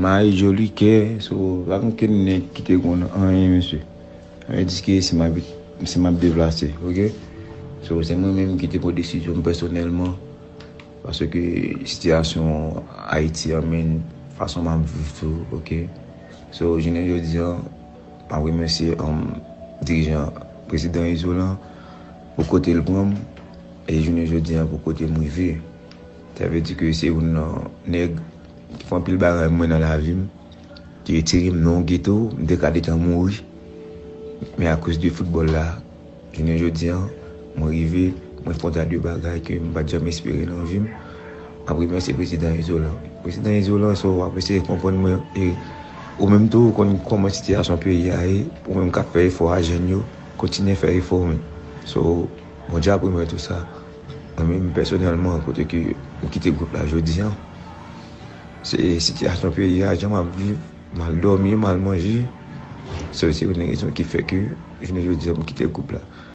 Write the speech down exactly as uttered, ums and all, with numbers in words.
Mayi, Joli, Kè, so, pa gen okenn nèg ki te konn anyen, mesye. Sa vle di ke si m ap, si m ap deplase, oke? So, se mwen menm ki te pran desizyon m pèsonèlman, paske sitiyasyon Ayiti an, men fason m ap viv tou, oke? So, jounen jodi an, m ap remèsye, um, dirijan, prezidan Izolan, pou kote l pran m, e jounen jodi an, pou kote m rive. Sa vle di ke se youn nan nèg ki fè anpil bagay mwen nan lavi m, ki retire m nan yon geto, m te ka deja mouri. Men akoz de foutbòl la, jounen jodi an, mwen rive, mwen fè yon ta de bagay ke m pa t janm espere nan vi m. M ap remèsye prezidan Izolan. Prezidan Izolan, so, w ap eseye konprann mwen, e ou menm tou, ou konn kòman sitiyasyon peyi a ye, ou menm k ap fè efò a jèn yo, kontinye fè efò, men. So, Bondye ap remèt ou sa. Mwen menm pèsonèlman, kote ke m kite gwoup la jodi an, se sitiyasyon peyi a, jan m ap viv, mal dòmi, mal manje. So, se youn nan rezon ki fè ke jounen jodi an m kite gwoup la.